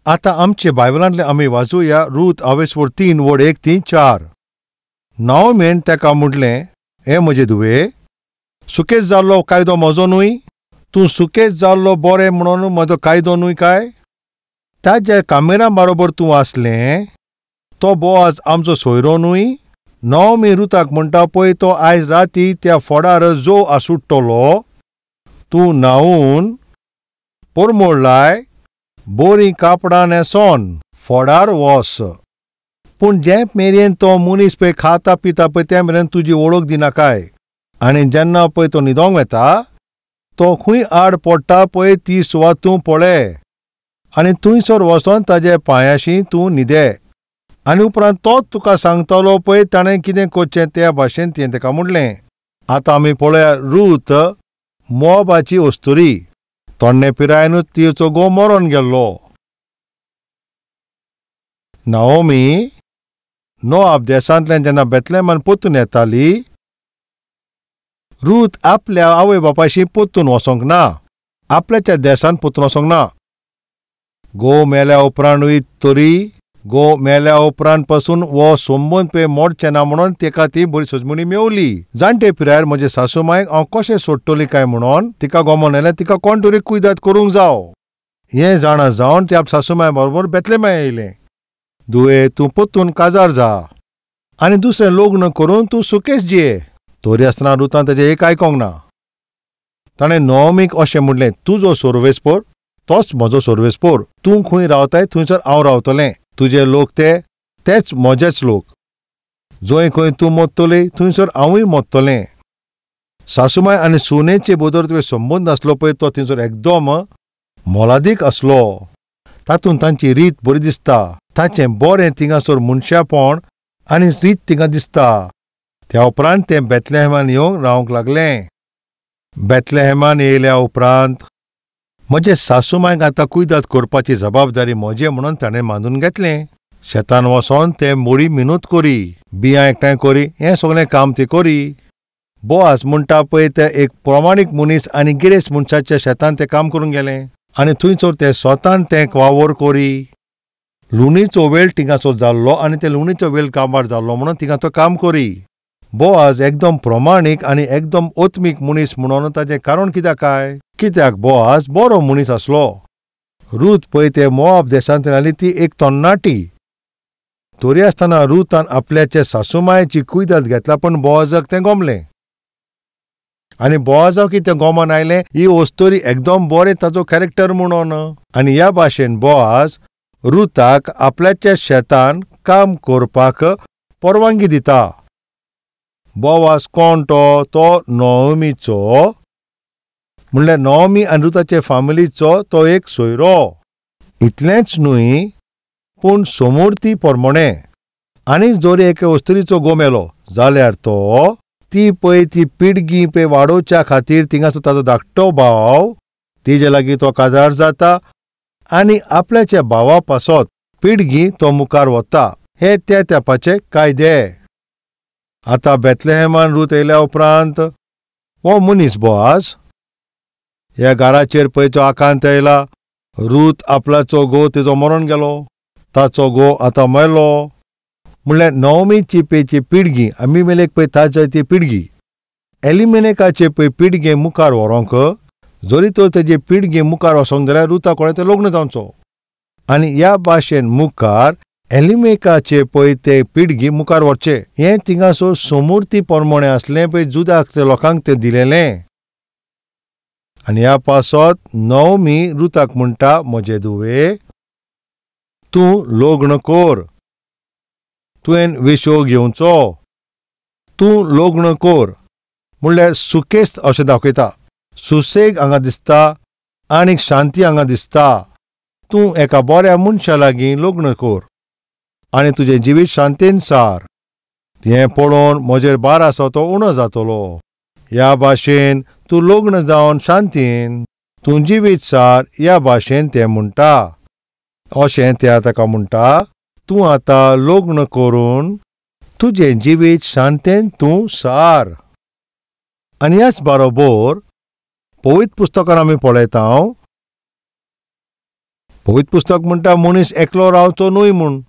आतां आमचे बायबलांतले आमी वाचुया रूत आवेसवड 3 वड 1 3 4. नाओमीन ताका म्हटलें, हे म्हजे धुवे, सुकेच जाल्लो कायदो म्हजो न्हय? तूं सुकेच जाल्लो बरें म्हणून म्हजो कायदो न्हय काय? ताज्या कामेरा बरोबर तूं आसलें तो बोआज आमचो सोयरो न्हय? नाओमी रुताक म्हणटा पळय, तो आयज राती त्या फोडार जो आसुट्टलो, तूं न्हांवून परमळ लाय, बोरीं कापडां न्हेसोन फोडार वस. पूण जे मेरेन तो मनीस पळय खाता पिता पळय त्या मेरेन तुजी वळख दिनाकाय. आनी जेन्ना पळय तो न्हिदोंक वेता तो खंय आड पडटा पळय ती सुवात तूं पळय आनी थंयसर वचोन ताजे पांयाशी तूं न्हिदे. आनी उपरांत तोच तुका सांगतलो पळय ताणें कितें करचें त्या भाशेन तिणें ताका म्हणलें. आतां आमी पळया रूत मोआबाची अस्तुरी. तोण्णे पिरायेनूच तिचो घोव मरोन गेल्लो. नाओमी नोआब देशांतल्यान जेन्ना बेथलेहमान परतून येताली, रूत आपल्या आवय बापायशी परतून वचोंक ना, आपल्याच्या देशांत परतून वचोंक ना. घोव मेल्या उपरांतूय तरी घोव मेल्या उपरांत पसून हो संबंद पळय मोडचें ना म्हणून तिका ती बरी सजमणी मेवली. जाणटे पिरायेर म्हजे सासूमायक हांव कशें सोडटली काय म्हणून तिका गोमोन आयलें, तिका कोण तरी कुयदाद करूंक जाव. हें जाणा जावन ती आप सासूमाय बरोबर बेथलेहमा येयलें. धुवे, तूं परतून काजार जा आनी दुसरें लग्न करून तूं सुकेच जिये. तरी आसतना रुतान ताजें एक आयकोंक ना. ताणें नाओमीक अशें म्हणलें, तुजो सोर्वेस्पोर तोच म्हजो सोर्वेस्पोर. तूं खंय रावताय थंयसर हांव रावतलें. तुजे लोक ते तेच म्हजेच लोक. जंय खंय तूं मोत्तली थंयसर हांवूय मोत्तलें. सासूमाय आनी सुनेचे बदर तुवें संबंद आसलो पळय तो थंयसर एकदम मोलादीक आसलो. तातूंत तांची रीत बरी दिसता, ताचें बरें थिंगासर मनशापण आनी रीत थिंगा दिसता. त्या उपरांत तें बेथलेहमान येवंक रावंक लागलें. बेथलेहमान येयल्या उपरांत म्हजे सासूमायक आतां कुयदाद करपाची जबाबदारी म्हजे म्हणून ताणें मानून घेतलें. शेतान वचोन तें मोडी मिनत करी, बियां एकठांय करी, हें सगळें काम ती करी. बोआज म्हणटा पळय ते एक प्रमाणीक मनीस आनी गिरेस्त मनशाच्या शेतान तें काम करूंक गेलें आनी थंयसर तें स्वतान तें वावर करी. लुणीचो वेळ थिंगासर जाल्लो आनी ते लुणीचो वेळ काबार जाल्लो म्हणून थिंगा तो काम करी. बोआज एकदम प्रमाणीक आनी एकदम ओत्मीक मनीस म्हणून ताचें कारण कित्याक काय? कित्याक बोआज बरो मनीस आसलो. रूत पळय ते मोआब देशांतल्यान आयली ती एक तन्नाटी. तरी आसतना रुतान आपल्याचे सासूमायची कुयदाद घेतला, पूण बोआजाक तें गोमलें. आनी बोआजाक कितें गोमोन आयलें, ही अस्तुरी एकदम बरें ताचो कॅरेक्टर म्हणून. आनी ह्या भाशेन बोआज रुताक आपल्याच्या शेतान काम करपाक परवानगी दिता. बोआज कोण तो? तो नाओमीचो, म्हणल्यार नाओमी आनी रुताचे फामिलीचो तो एक सोयरो. इतलेंच न्हय पूण समूर्ती प्रमाणे. आनी जर एके अस्तुरीचो घोव मेलो जाल्यार तो ती पळय ती पिडगी पळय वाडोवच्या खातीर थिंगासर ताजो धाकटो भाव तिजे लागीं तो काजार जाता आनी आपल्याच्या भावा पासत पिडगी तो मुखार वता. हे त्या तेंपाचे कायदे. आतां बेथलेहमान रूत येयल्या उपरांत हो मनीस बोआज ह्या घराचेर पळय आकांत येयला. रूत आपल्याचो घोव तिजो मरोन गेलो, ताचो घोव आतां मेलो. म्हणल्यार नाओमीची पळय पिडगी, अबीमेलेक पळय ताची ती पिडगी, एलिमेलेकाचे पळय पिडगे मुखार व्हरोंक जरी तर तेजे पिडगे मुखार वचोंक जाल्यार रुता कोणें तें लग्न जावचो. आनी ह्या भाशेन मुखार एलिमेकाचे पळय ते पिडगी मुखार व्हरचे. हें थिंगासर समूर्ती प्रमाणें आसलें पळय जुदाक ते लोकांक तें दिलेलें. आनी ह्या पासत नाओमी रुताक म्हणटा, म्हजे धुवे, तूं लग्न कर, तुवें विशो घेवचो, तूं लग्न कर. म्हणल्यार सुकेस्त अशें दाखयता. सुसेग हांगा दिसता आनी शांती हांगा दिसता. तूं एका बऱ्या मनशा लागीं लग्न कर आनी तुजें जिवीत शांतीन सार. तें पळोवन म्हजेर भार आसा तो उणो जातलो. ह्या भाशेन तूं लग्न जावन शांतीन तूं जिवीत सार, ह्या भाशेन तें म्हणटा. अशें तें ताका म्हणटा, तूं आतां लग्न करून तुजें जिवीत शांतीन तूं सार. आनी ह्याच बरोबर पवित्र पुस्तकान आमी पळयता पवित्र पुस्तक म्हणटा मनीस एकलो रावचो न्हय म्हूण.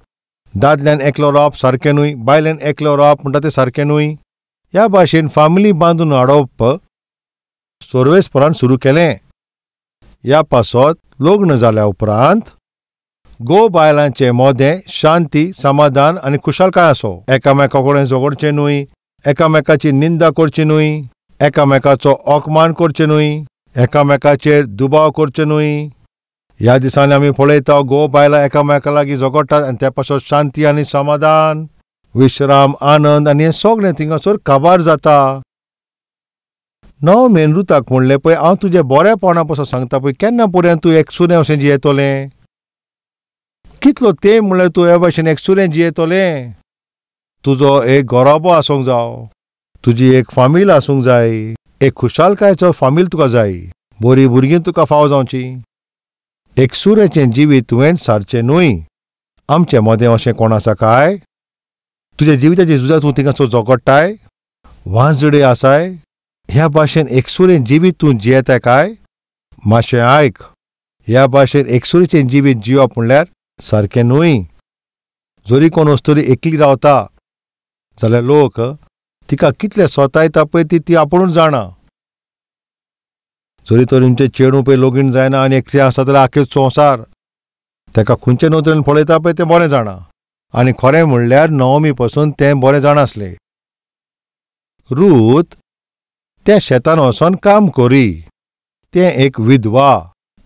दादल्यान एकलो रावप सारकें न्हय, बायल्यान एकलो रावप म्हणटा तें सारकें न्हय. ह्या भाशेन फामिली बांदून हाडप सर्वेस्परान सुरू केलें. ह्या पासत लग्न जाल्या उपरांत घोव बायलांचे मोदें शांती, समाधान आनी खुशालकाय आसो. एकामेका कडेन झगडचें न्हय, एकामेकाची निंदा करची न्हय, एकामेकाचो अपमान करचें न्हय, एकामेकाचेर दुबाव करचें न्हय. ह्या दिसांनी आमी पळयता घोव बायलां एकामेका लागीं झगडटात आनी त्या पासत शांती आनी समाधान, विश्राम, आनंद आनी हें सगळें थिंगासर काबार जाता. नवमेन रुताक म्हणलें, पळय हांव तुजें बरेपणा पासून सांगता पळय, केन्ना पर्यंत तूं एकसुरें अशें जियेतलें? कितलो तेंप म्हणल्यार तूं हे भाशेन एकसुरें जियेतलें? तुजो एक घराबो आसूंक जाव, तुजी एक फामील आसूंक जाय, एक खुशालकायेचो फामील तुका जाय, बरीं भुरगीं तुका फाव जावची. एकसुरेचें जिवीत तुवें सारचें न्हय. आमचे मदें अशें कोण आसा काय? तुज्या जिविताची झुजां तूं थिंगासर झगडटाय, वांजडे आसाय? ह्या भाशेन एकसुरें जिवीत तूं जियेताय काय? मातशें आयक, ह्या भाशेन एकसुरेचें जिवीत जिवप म्हणल्यार सारकें न्हय. जरी कोण वस्तुरी एकली रावता जाल्यार लोक तिका कितले सोतायता पळय ती आपुणूच जाणा. जरी तर तुमचें चेडूं पळय लगीन जायना आनी एकटें आसा जाल्यार आख्खे संवसार ताका खंयचे नदरेन पळयता पळय तें बरें जाणा. आनी खरें म्हणल्यार नवमी पसून तें बरें जाणासलें. रूत त्या शेतान वचोन काम करी. तें एक विधवा,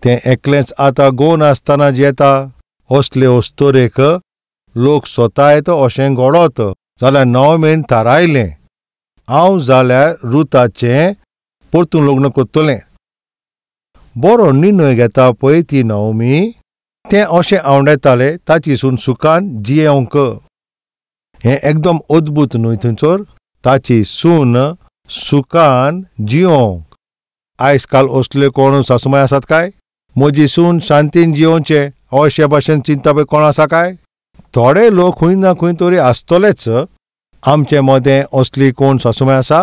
तें एकलेंच आतां घोव नासतना जियेता. असले अस्तुरेक लोक सोतायत अशें घडत जाल्यार नवमेन थारायलें, हांव जाल्यार रुताचें परतून लग्न करतलें. बरो निर्णय घेता पळय ती नवमी. तें अशें आंवडेतालें ताची सून सुखान जियेवंक. हें एकदम अद्भुत न्हय थंयसर? ताची सून सुखान जियोंक. आयज काल असल्यो कोण सासुमाय आसात काय? म्हजी सून शांतीन जियोवचें अशे भाशेन चिंता पळय कोण आसा काय? थोडे लोक खंय ना खंय तरी आसतलेच. आमचे मदें असली कोण सासुमाय आसा?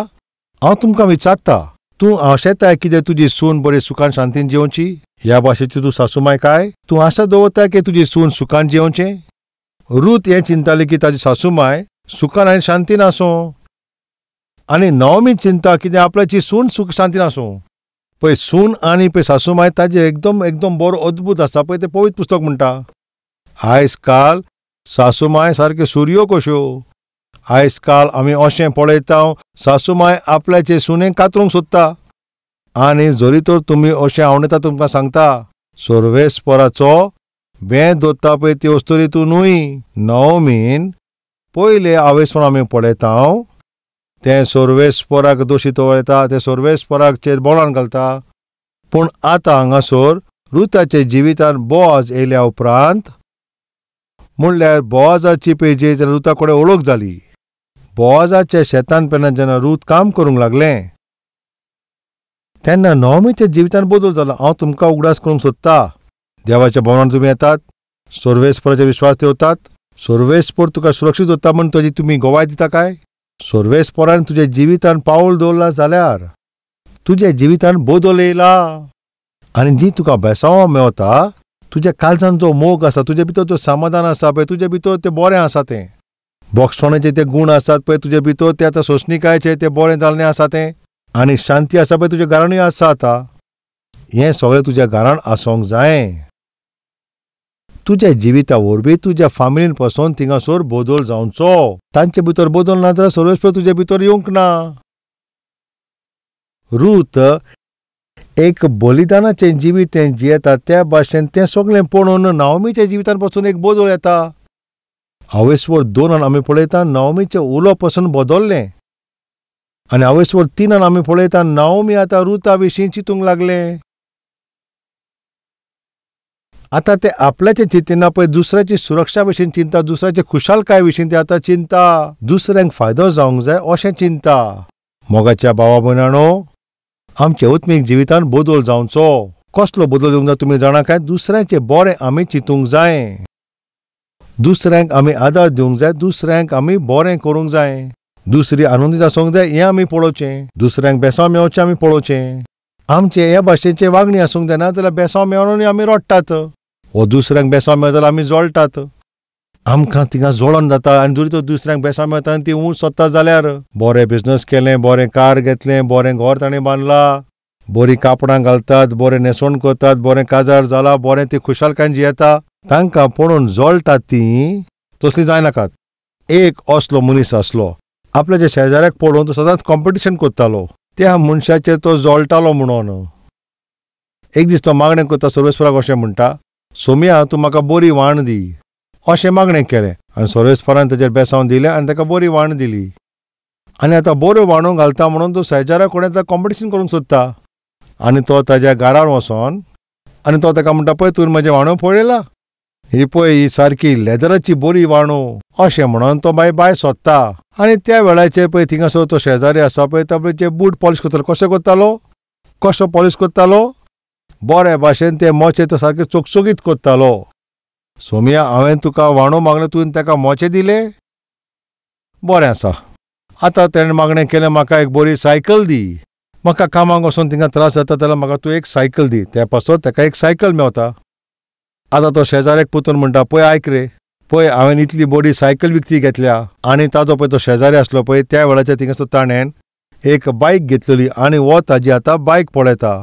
हांव तुमकां विचारता, तूं आशेताय कितें तुजी सून बरी सुखान शांतीन जियोवची? ह्या भाशेची तूं सासुमाय काय? तूं आशा दवरताय की तुजी सून सुखान जियोवचें? रूत हें चिंताली की ताजी सासुमाय सुखान आनी शांतीन आसूं, आनी नवमी चिंता कितें आपल्याची सून सुख शांतीन आसूं. पळय सून आनी पळय सासुमाय ताजें एकदम एकदम बरो अद्भुत आसा पळय तें पवित्र पुस्तक म्हणटा. आयज काल सासुमाय सारक्यो सुरयो कश्यो. आयज काल आमी अशें पळयता सासुमाय आपल्याचे सुनेक कातरूंक सोदता. आनी जरी तर तुमी अशें आंवडेता तुमकां सांगता, सर्वेस्पराचो बें दोत्ता पळय ती अस्तुरी तूं न्हय. नवमीन पयले आवेसपण आमी पळयता तें सर्वेस्पराक दोशी दवरता, तें सर्वेस्पराचेर बोळान घालता. पूण आतां हांगासर रुताच्या जिवितान बोआज येयल्या उपरांत म्हणल्यार बोआजाची पेजे रुता कडेन वळख जाली. बोआजाच्या शेतान पेन्ना जेन्ना रूत काम करूंक लागलें तेन्ना नवमीच्या जिवितान बदल जाला. हांव तुमकां उगडास करूंक सोदता, देवाच्या भवनान तुमी येतात, सर्वेस्पराचेर विश्वास दवरतात, सर्वेस्पर तुका सुरक्षीत दवरता म्हूण तुजी तुमी गवाय दिता काय? सर्वेस्परान तुज्या जिवितान पावल दवरला जाल्यार तुज्या जिवितान बदल येयला. आनी जी तुका बेसांव मेवता, तुज्या काळजान जो मोग आसा, तुजे भितर जो समाधान आसा पळय, तुजे भितर तें बरें आसा, तें बोगसणेचे ते गूण आसात पळय तुजे भितर, ते आतां सोंसणिकायेचें तें बरें जाल्लें आसा तें, आनी शांती आसा पळय तुज्या घरानूय आसा. आतां हें सगळें तुज्या घरान आसूंक जाय. तुज्या जिविता वरवीं तुज्या फामिलीन पसून थिंगासर बदल जावचो. तांचे भितर बदल ना जाल्यार सर्वेस्पर तुजे भितर येवंक ना. रूत एक बलिदानाचें जिवीत तें जियेता त्या भाशेन तें सगळें पळोवन नवमीच्या जिवितान पसून एक बदल येता. हावेस्वर 2 आमी पळयता नवमीचें उलोवप पसून बदल्लें, आनी हावेस्वर 3 आमी पळयता नवमी आतां रुता विशीं चिंतूंक लागलें. आतां ते आपल्याचें चिंतिना पळय दुसऱ्याची सुरक्षा विशीं चिंता, दुसऱ्याचे खुशालकाय विशीं ते आतां चिंता, दुसऱ्यांक फायदो जावंक जाय अशें चिंता. मोगाच्या भावा भयणांनो, आमच्या आत्मीक जिवितान बदल जावचो. कसलो बदल जावंक जाय तुमी जाणा काय? दुसऱ्यांचें बरें आमी चिंतूंक जाय, दुसऱ्यांक आमी आदार दिवंक जाय, दुसऱ्यांक आमी बरें करूंक जाय, दुसरी आनंदीत आसूंक जाय हें आमी पळोवचें, दुसऱ्यांक बेसांव मेळचें आमी पळोवचें. आमचे हे भाशेचें वागणी आसूंक जायना जाल्यार बेसांव मेळून आमी रडटात. हो दुसऱ्यांक बेसांव मेळटा जाल्यार आमी जळटात, आमकां थिंगा जळोन जाता. आनी जरी तो दुसऱ्यांक बेसांव मेळटा आनी ती ऊंच सोदता जाल्यार बरें बिजनस केलें, बरें कार घेतलें, बरें घर ताणें बांदलां, बरीं कापडां घालतात, बरें न्हेसवण करतात, बरें काजार जालां, बरें ती खुशालकायेन जियेता, तांकां पळोवन जळटात तीं, तसलीं जायनाकात. एक असलो मनीस आसलो, आपल्याच्या शेजाऱ्याक पळोवन तो सदांच कॉम्पिटिशन करतालो, त्या मनशाचेर तो जळटालो म्हणून. एक दीस तो मागणें करता सर्वेस्पराक अशें म्हणटा, सोम्या तूं म्हाका बरी वाण दी, अशें मागणें केलें. आनी सर्वेस्परान ताचेर बेसांव दिलें आनी ताका बरी वाण दिली. आनी आतां बऱ्यो वाणो घालता म्हणून तो शेजाऱ्या कडेन आतां कॉम्पिटिशन करूंक सोदता. आनी तो ताज्या घरार वचोन आनी तो ताका म्हणटा, पळय तुवें म्हजें वाणो पळयला, ही पळय ही सारकी लेदराची बरी वाणो, अशें म्हणून तो बाय बाय सोदता. आनी त्या वेळाचेर पळय थिंगासर तो शेजारी आसा पळय, ताचे बूट पॉलिश करतालो. कशें करतालो? कसो पॉलिश करतालो? बरे भाशेन ते मोचे तो सारके चकचकीत करतालो. सोम्या हांवें तुका वाणो मागलें, तुवें ताका मोचे दिले, बरें आसा. आतां तेणें मागणें केलें, म्हाका एक बरी सायकल दी, म्हाका कामाक वचोन थिंगा त्रास जाता जाल्यार म्हाका तूं एक सायकल दी. त्या पासत ताका एक सायकल मेवता. आतां तो शेजाऱ्याक पुतून म्हणटा, पळय आयक रे, पळय हांवें इतली बरी सायकल विकती घेतल्या. आनी ताजो पळय तो शेजारी आसलो पळय, त्या वेळाचेर थिंगासर ताणें एक बायक घेतलेली आनी हो ताजी आतां बायक पळयता,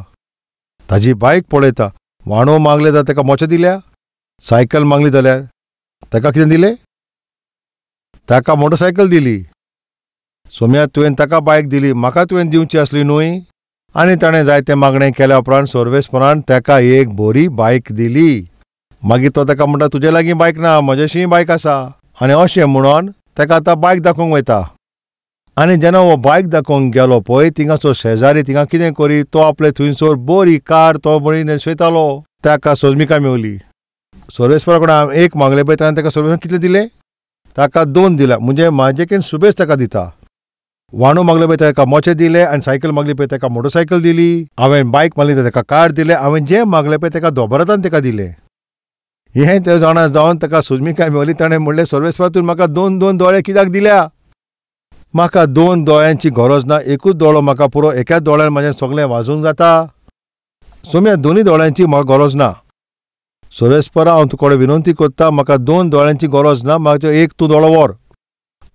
ताजी बायक पळयता. वाणो मागले जाल्यार ताका मोचे दिल्या, सायकल मागली जाल्यार ताका कितें दिलें? ताका मोटरसायकल दिली. सोम्या तुवें ताका बायक दिली, म्हाका तुवें दिवची आसली न्हय. आनी ताणें जायतें मागणें केल्या उपरांत सर्वेस्परान ताका एक बरी बायक दिली. मागीर तो ताका म्हणटा, तुजे लागीं बायक ना, म्हजेशीय बायक आसा. आनी अशें म्हणून ताका आतां बायक दाखोवंक वयता. आनी जेन्ना हो बायक दाखोवंक गेलो पळय, थिंगासो शेजारी थिंगा कितें करी, तो आपले थंयसर बरी कार तो बरी न्हेसयतालो. ताका सोजमिकाय मेवली. सर्वेस्परा कडेन हांवें एक मागलें पळय, ताणें ताका सर्वेस्परान कितलें दिलें? ताका दोन दिल्या. म्हणजे म्हाजे सुबेज ताका दिता. वाणो मागले पळय ताका मोचे दिले, आनी सायकल मागली पळय ताका मोटरसायकल दिली. हांवें बायक मागली ताका कार दिलें. हांवें जें मागलें पळय ताका दोबरातान ताका दिलें. हें तें जाणा जावन ताका सोजमिकाय मेवली. ताणें म्हणलें, सर्वेस्परा तुवें म्हाका दोन दोन दोळे कित्याक दिल्या? म्हाका दोन दोळ्यांची गरज ना, एकूच दोळो म्हाका पुरो, एकाच दोळ्यान म्हाजें सगळें वाजूंक जाता. सोम्या दोनूय दोळ्यांची म्हाका गरज ना. सर्वेस्परा हांव तुका विनंती करता, म्हाका दोन दोळ्यांची गरज ना, म्हाका एक तूं दोळो व्हर.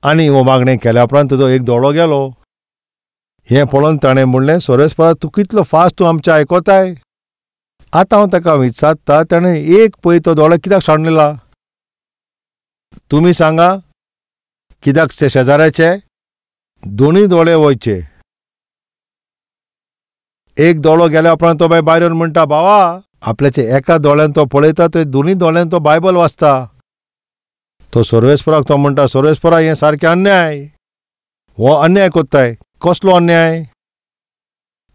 आनी हो मागणें केल्या उपरांत तुजो एक दोळो गेलो. हें पळोवन ताणें म्हणलें, सर्वेस्परा तूं कितलो फास्ट तूं आमचें आयकताय. आतां हांव ताका विचारता, ताणें एक पळय तो दोळो कित्याक सांडला? तुमी सांगा, कित्याक ते शेजाऱ्याचे दोनूय दोळे वयचे? एक दोळो गेल्या उपरांत तो बाय भायर येवन म्हणटा, भावा आपल्याचे एका दोळ्यान तो पळयता, ते दोनूय दोळ्यान तो बायबल वाचता. तो सर्वेस्पराक तो म्हणटा, सर्वेस्परा हें सारकें अन्याय, हो अन्याय कोत्ताय. कसलो अन्याय?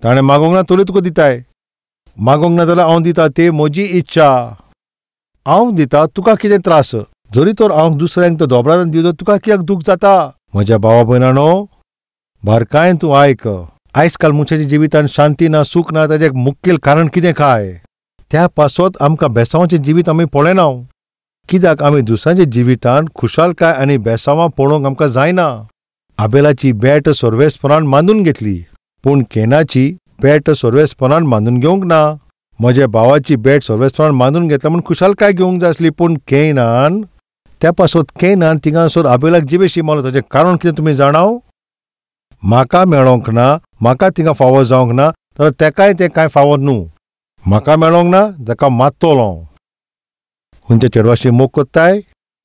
ताणें मागूंक ना तरी तुका दिताय, मागूंक ना जाल्यार हांव दिता, ते म्हजी इच्छा, हांव दिता, तुका कितें त्रास? जरी तर हांव दुसऱ्यांक तो दोबरान दिवचो, तुका कित्याक दूख जाता? म्हज्या भावा भयणानो, बारकायेन तूं आयक. आयज काल मनशाच्या जिवितान शांती ना, सूख ना, ताजें मुखेल कारण कितें काय? त्या पासत आमकां बेसांवाचें जिवीत आमी पळयना. कित्याक आमी दुसऱ्यांच्या जिवितान खुशालकाय आनी बेसांवां पळोवंक आमकां जायना. आबेलाची भेट सर्वेस्परान मानून घेतली, पूण केनाची भेट सर्वेस्परान मानून घेवंक ना. म्हज्या भावाची भेट सर्वेस्परान मानून घेतला म्हूण खुशालकाय घेवंक जाय आसली, पूण केनान त्या पासत केनान थिंगासर आबेलाक जिवेशी मारलो. ताचें कारण कितें तुमी जाणाव? म्हाका मेळोंक ना, म्हाका थिंगा फावो जावंक ना, जाल्यार तेकाय तें कांय फावो न्हू. म्हाका मेळोंक ना, ताका मात्तलो हांव. खंयच्या चेडवाशी मोग कोत्ताय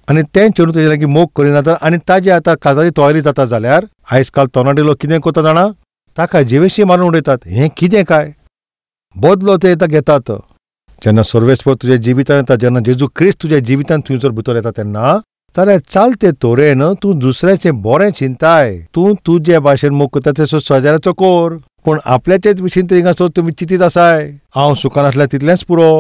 आनी तें चेडूं तेजे लागीं मोग करिना तर आनी ताजी आतां काजारी तयारी जाता जाल्यार आयज काल तरणाटे लोक कितें करता जाणा? ताका जिवेशी मारून उडयतात. हें कितें काय? बदलो ते आतां घेतात. जेन्ना सर्वेस्पर तुज्या जिवितान येता, जेन्ना जेजू क्रिस्त तुज्या जिवितान थंयसर भितर येता तेन्ना जाल्यार चालते तरेन तूं दुसऱ्याचें बरें चिंताय. तूं तुजे भाशेन मोग करता तसो शेजाऱ्याचो कोर, पूण आपल्याचेच विशीं थिंगासर तुमी चिंतीत आसाय. हांव सुखान आसल्यार तितलेंच पुरो,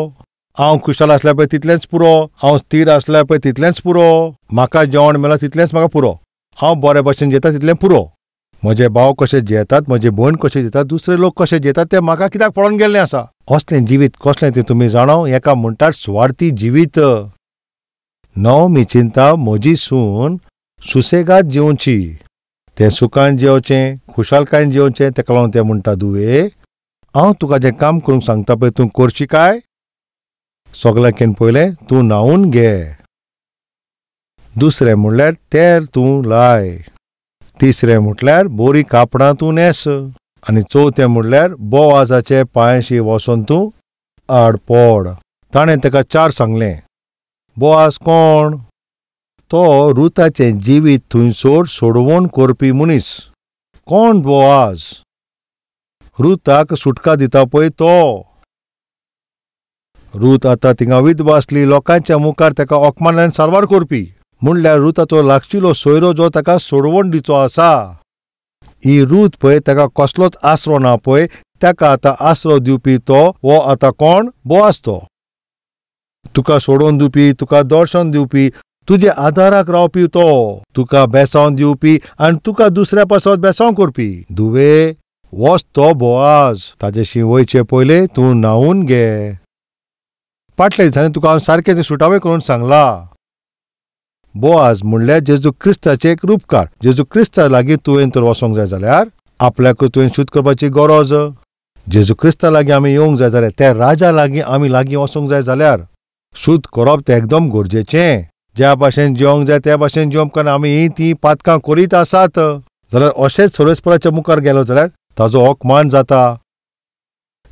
हांव खुशाल आसल्यार पळय तितलेंच पुरो, हांव स्थीर आसल्यार पळय तितलेंच पुरो, म्हाका जेवण मेळ्ळां तितलेंच म्हाका पुरो, हांव बरे भाशेन जेता तितलें पुरो. म्हजे भाव कशे जेतात, म्हजे भयण कशे जेतात, दुसरे लोक कशे जेतात ते म्हाका कित्याक पळोवन गेल्लें आसा. असलें जिवीत कसलें तें तुमी जाणाव? हेका म्हणटात सुवार्थी जिवीत. नव मी चिंता म्हजी सून सुसेगाद जेवची, तें सुखान जेवचें, खुशालकायेन जेवचें. तेका लागून तें म्हणटा, दुवे हांव तुका जें काम करूंक सांगता पळय तूं करशी काय? सगळ्यांकेन पयलें तूं न्हांवन घे, दुसरें म्हणल्यार तेल तूं लाय, तिसरें म्हटल्यार बोरी कापडां तूं न्हेस, आनी चवथें म्हणल्यार बोवाजाचे पांयशी वचोन तूं आड पड. ताणें ताका चार सांगलें. बोवाज कोण? तो रुताचें जिवीत थंयसर सोडवण करपी मनीस. कोण बोवाज? रुताक सुटका दिता पळय तो. रूत आतां थिंगा विधवा आसली, लोकांच्या मुखार ताका अकमानान सारवार करपी. म्हणल्यार रुताचो लागशिलो सोयरो जो ताका सोडवण दिचो आसा. ही रूत पळय ताका कसलोच आसरो ना पळय, ताका आतां आसरो दिवपी तो हो आतां कोण? बोवाज तो. तुका सोडोवन दिवपी, तुका दर्शन दिवपी, तुजे आदाराक रावपी तो, तुका बेसावन दिवपी आनी तुका दुसऱ्या पासत बेसांव करपी. धुवे, वच तो बोवाज, ताजेशी वयचे पयले तूं न्हांवन घे. फाटल्या दिसांनी तुका हांव सारकें तें सुटावें करून सांगलां. बोवाज म्हणल्यार जेजू क्रिस्ताचें एक रुपकार. जेजू क्रिस्ता लागीं तुवें तर वचोंक जाय जाल्यार आपल्याकूय तुवें शुद्ध करपाची गरज. जेजू क्रिस्ता लागीं आमी येवंक जाय जाल्यार, त्या राजा लागीं आमी लागीं वचोंक जाय जाल्यार शुद्ध करप तें एकदम गरजेचें. ज्या भाशेन जेवंक जाय त्या भाशेन जेवप, कारण आमी हीं तीं पातकां करीत आसात जाल्यार अशेंच सर्वेस्पराच्या मुखार गेलो जाल्यार ताजो अपमान जाता.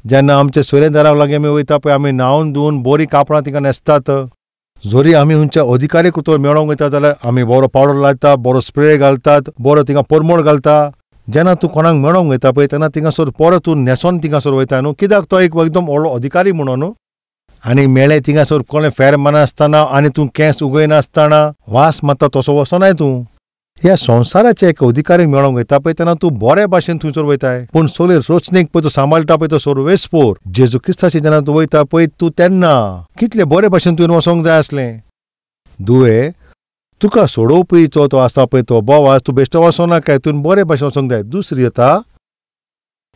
जेन्ना आमच्या सोयऱ्या लागीं आमी वयता पळय, आमी न्हांवन धुवन बरीं कापडां तिका न्हेसतात. जरी आमी खंयच्या अधिकारी कुतो मेळोंक वयता जाल्यार आमी बरो पावडर लायता, बरो स्प्रे घालतात, बरो तिका परमळ घालता. जेन्ना तूं कोणाक मेळोंक वयता पळय तेन्ना थिंगासर परत तूं न्हेसोन थिंगासर वयता न्हू, कित्याक तो एक एकदम व्हडलो अधिकारी म्हणून न्हू. आनी मेळ्ळे थिंगासर कोणें फेर मारनासतना आनी तूं केंस उगयनासतना वास मारता तसो वचनाय तूं. ह्या संवसाराचे एक अधिकारी मेळोंक वयता पळय तेन्ना तूं बरे भाशेन थंयसर वयताय, पूण सगळे रचणेक पळय तूं सांबाळटा पळय तो सर्वेस्पोर जेजू क्रिस्ताचे जेन्ना तूं वयता पळय तूं तेन्ना कितले बरे भाशेन तुवें वचोंक जाय आसलें. दुवे, तुका सोडोवपी तो तो आसा पळय तो बोवाज, तूं बेश्टो वचोनाकाय, तुवें बरे भाशेन वचोंक जाय. दुसरी येता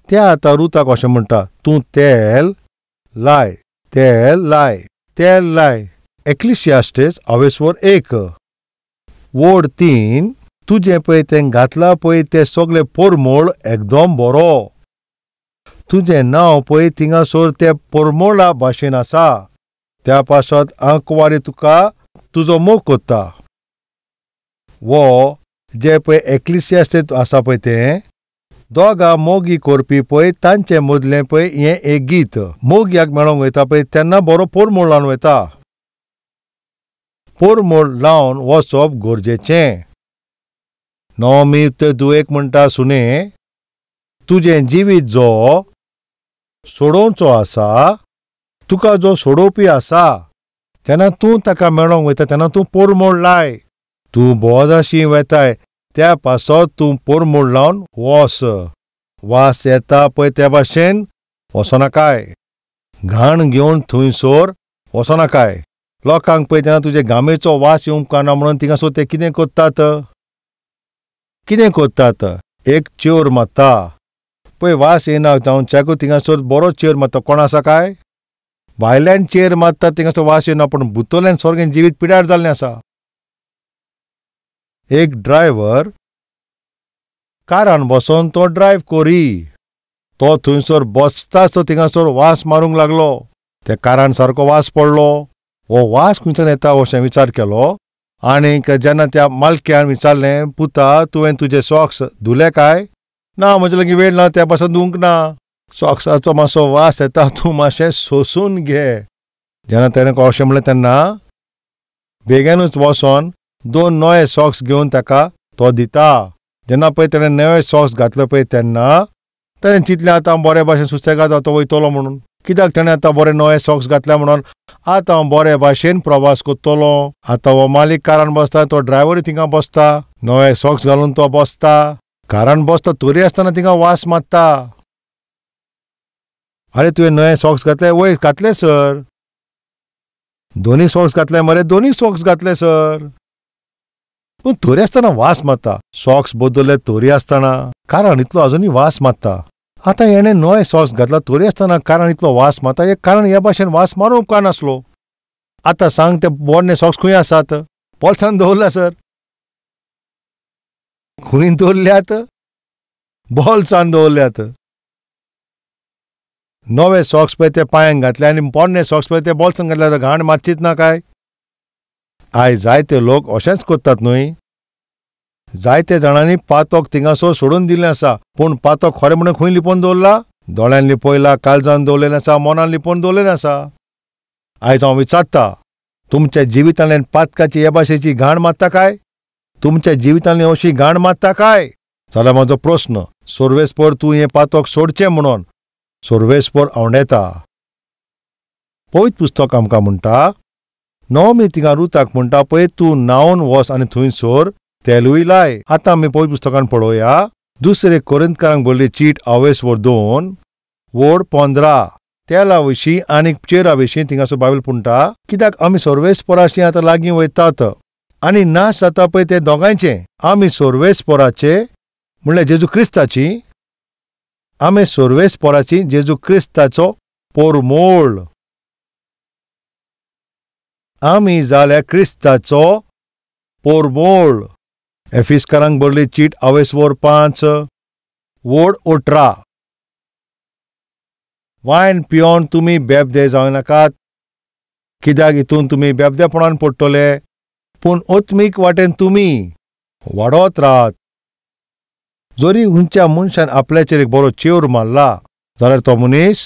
त्या आतां रुताक अशें म्हणटा, तूं तेल लाय, तेल लाय, तेल लाय. एक्लिसियास्टीस अवेस्वर 1 वड 3, तुजें पळय तें घातलां पळय तें सगळें परमळ एकदम बरो. तुजें नांव पळय थिंगासर तें परमळा भाशेन आसा. त्या पासत आंकवारी तुका तुजो मोग कोत्ता. वो जे पळय एक्लिसियास्टीस आसा पळय तें दोगां मोगी करपी पळय तांचे मदलें पळय हें एक गीत. मोगयाक मेळोंक वयता पळय तेन्ना बरो परमळ लावन वयता. परमळ लावन वचप गरजेचें. नवमी ते दुयेक म्हणटा, सुने, तुजें जिवीत जो सोडोवचो आसा, तुका जो सोडोवपी आसा, तेन्ना तूं ताका मेळोंक वयता तेन्ना तूं परमळ लाय. तूं बोवाजाशी वेताय त्या पासत तूं परमळ लावन वस. वास येता पळय त्या भाशेन वचोनाकाय, घाण घेवन थंयसर वचोनाकाय. लोकांक पळय तेन्ना तुजे गामेचो वास येवंक ना म्हणून थिंगासर ते कितें करतात, कितें करतात, एक चेर मारता पळय, वास येना जावच्याकूय थिंगासर बरो चेर मारता. कोण आसा काय? भायल्यान चेर मारता थिंगासर वास येना, पूण भितरल्यान सारकें जिवीत पिड्यार जाल्लें आसा. एक ड्रायव्हर कारान बसोन तो ड्रायव्ह करी, तो थंयसर बसताच तो थिंगासर वास मारूंक लागलो. त्या कारान सारको वास पडलो. हो वास खंयच्यान येता अशें विचार केलो. आनीक जेन्ना त्या मालक्यान विचारलें, पुता तुवें तुजे सॉक्स धुले काय? ना, म्हजे लागीं वेळ ना, त्या पासून धुवंक ना. सॉक्साचो मातसो वास येता, तूं मातशें सोसून घे. जेन्ना तेणें अशें म्हणलें तेन्ना बेगीनूच वचोन 2 नवे सॉक्स घेवन ताका तो दिता. जेन्ना पळय तेणें नवे सॉक्स घातले पळय तेन्ना तेणें चिंतलें आतां हांव बरे भाशेन सुसेगाद आतां वयतलो म्हणून. कित्याक तेणें आतां बरे नवे सॉक्स घातले म्हणून आतां हांव बरे भाशेन प्रवास करतलो. आतां हो मालीक कारान बसता, तो ड्रायव्हरूय थिंगा बसता, नवे सॉक्स घालून तो बसता, कारान बसता तरी आसतना थिंगा वास मारता. आरे तुवें नवे सॉक्स घातले? वय घातले सर. दोनी सॉक्स घातले मरे? दोनी सॉक्स घातले सर. पूण तरी आसतना वास मारता. सॉक्स बदलले तरी आसतना कारण इतलो अजुनूय वास मारता. आतां हेणें नवे सॉक्स घातला तरी आसतना कारण इतलो वास मारता, हे कारण ह्या भाशेन वास मारूंक उपकारनासलो. आतां सांग ते पोरणे सॉक्स खंय आसात? बोल्सान दवरल्या सर. खंय दवरल्यात? बोल्सान दवरल्यात. नवे सॉक्स पळय ते पांयांक घातले आनी पोरणे सॉक्स पळय ते बोल्सान घातले, घाण मातशीच ना काय? आयज जायते लोक अशेंच करतात न्हय. जायते जाणांनी पातक थिंगासर सोडून दिल्लें आसा, पूण पातक खरें म्हणून खंय लिपोवन दवरला? दोळ्यान लिपयला, काळजान दवरलेलें आसा, मनान लिपोवन दवरलेलें आसा. आयज हांव विचारता, तुमच्या जिवितांतल्यान पातकाची हे भाशेची घाण मारता काय? तुमच्या जिवितांतली अशी घाण मारता काय? जाल्यार म्हजो प्रस्न, सोर्वेस्पर तूं हें पातक सोडचें म्हणून सोर्वेस्पर आंवडेता. पवित्र पुस्तक आमकां म्हणटा, नवमी थिंगा रुताक म्हणटा पळय, तूं न्हांवन वच आनी थंयसर तेलूय लाय. आतां आमी पवित्र पुस्तकान पळोवया, दुसरे कोरिंतकारांक बरयल्ली चीट 2 वड 15 तेला विशीं आनी चेरा विशीं थिंगासर बायबल म्हणटा, कित्याक आमी सोर्वेस्पराशी आतां लागीं वयतात आनी नाश जाता पळय ते दोगांयचे. आमी सोर्वेस्पराचे म्हणल्यार जेजू क्रिस्ताची, आमी सोर्वेस्पराची जेजू क्रिस्ताचो पोरमोळ. आमी जाल्यार क्रिस्ताचो पोरमोळ. एफिस्कारांक बरयल्ली चीट 2 5 वड 18 वायन पियोन तुमी बेबदे जावं नाकात, कित्याक हितून तुमी बेबदेपणान पडटले, पूण आत्मीक वाटेन तुमी वाडत राहात. जरी खंयच्या मनशान आपल्याचेर एक बरो चेवर मारला जाल्यार तो मनीस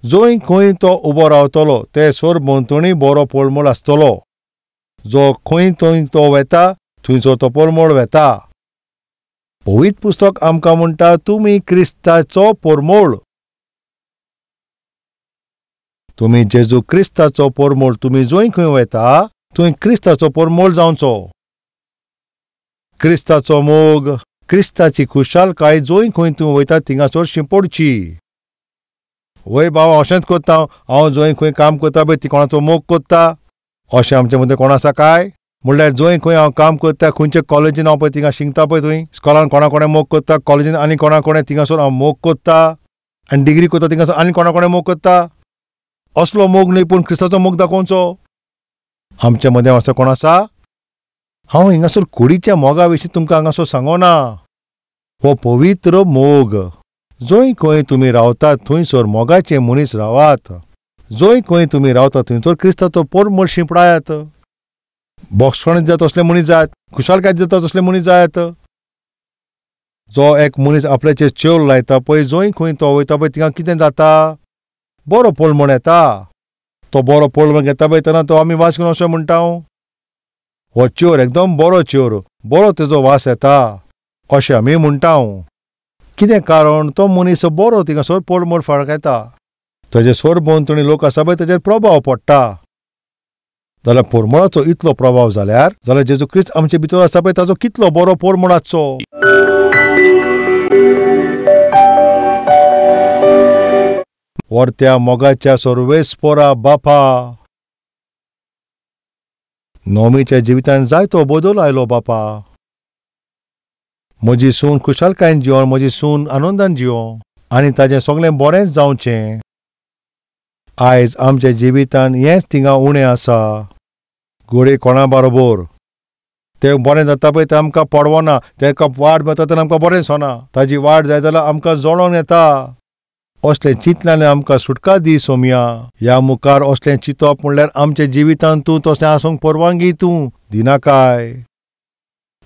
जंय खंय तो उबो रावतलो ते सरभोंवतणी बरो पोळमोळ आसतलो. जो खंय थंय तो वेता थंयसर तो पोरमोळ वेता. पवित्र पुस्तक आमकां म्हणटा, तुमी क्रिस्ताचो पोरमोळ. तुमी जेजू क्रिस्ताचो पोरमोळ. तुमी जंय खंय वेता थंय क्रिस्ताचो पोरमोळ जावचो. क्रिस्ताचो मोग, क्रिस्ताची खुशालकाय जंय खंय तूं वयता थिंगासर शिंपडची. वय बाबा अशेंच करता हांव, जंय खंय काम करता पळय ती कोणाचो मोग करता. अशें आमचे मदें कोण आसा काय? म्हणल्यार जंय खंय हांव काम करता, खंयच्या कॉलेजीन हांव पळय थिंगा शिकता पळय, थंय स्कॉलान कोणा कोणें मोग करता, कॉलेजीन आनी कोणा कोणें थिंगासर हांव मोग करता, आनी डिग्री करता थिंगासर आनी कोणा कोणें मोग करता. असलो मोग न्हय, पूण क्रिस्ताचो मोग दाखोवचो. आमच्या मदें असो कोण आसा? हांव हिंगासर कुडीच्या मोगा विशीं तुमकां हांगासर सांगना. हो पवित्र मोग. जंय खंय तुमी रावतात थंयसर मोगाचे मनीस रावात. जंय खंय तुमी रावतात थंयसर क्रिस्ताचो पोरमोळ शिंपडायात. बोक्षण दिता तसले मनीस जायत, खुशालकाय दिता तसले मनीस जायत. जो एक मनीस आपल्याचेर चेव लायता पळय, जंय खंय तो वयता पळय थिंगा कितें जाता? बरो पोळमोळ येता. तो बरो पोळमोळ घेता पळय तेन्ना तो आमी वास घेवन अशें म्हणटा, हो चोर एकदम बरो चोर, बरो तेजो वास येता अशें आमी म्हणटा. कितें कारण? तो मनीस बरो थिंगासर पोळमोळ फळकायता. ताजे सरभोंवतणी लोक आसा पळय ताजेर प्रभाव पडटा. जाल्यार पोरमोळाचो इतलो प्रभाव जाल्यार जाल्यार जेजू क्रिस्त आमचे भितर आसा पळय ताजो कितलो बरो पोरमोळ आसचो. वरत्या मोगाच्या सोर्वेस्पोरा बापा, नोमीच्या जिवितान जायतो बदल आयलो बापा. म्हजी सून खुशालकायेन जियो, म्हजी सून आनंदान जियो आनी ताजें सगळें बरेंच जावचें. आयज आमच्या जिवितान हेंच थिंगा उणें आसा. घोडे कोणा बरोबर तें बरें जाता पळय तें आमकां पडवना, तेका वाड मेळटा तेन्ना आमकां बरें दिसना, ताजी वाड जायत जाल्यार आमकां जळोन येता. असलें चिंतल्यान आमकां सुटका दी सोमया. ह्या मुखार असलें चिंतप म्हणल्यार आमच्या जिवितान तूं तशें आसूंक परवानगी तूं दिनाकाय.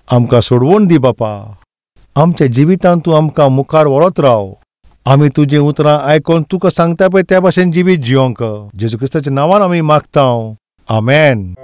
आमकां सोडवून दी बापा. आमच्या जिवितान तूं आमकां मुखार व्हरत राव. आमी तुजीं उतरां आयकून तुका सांगता पळय त्या भाशेन जिवीत जियोंक. जेजू क्रिस्ताच्या नांवान आमी मागता, आमेन.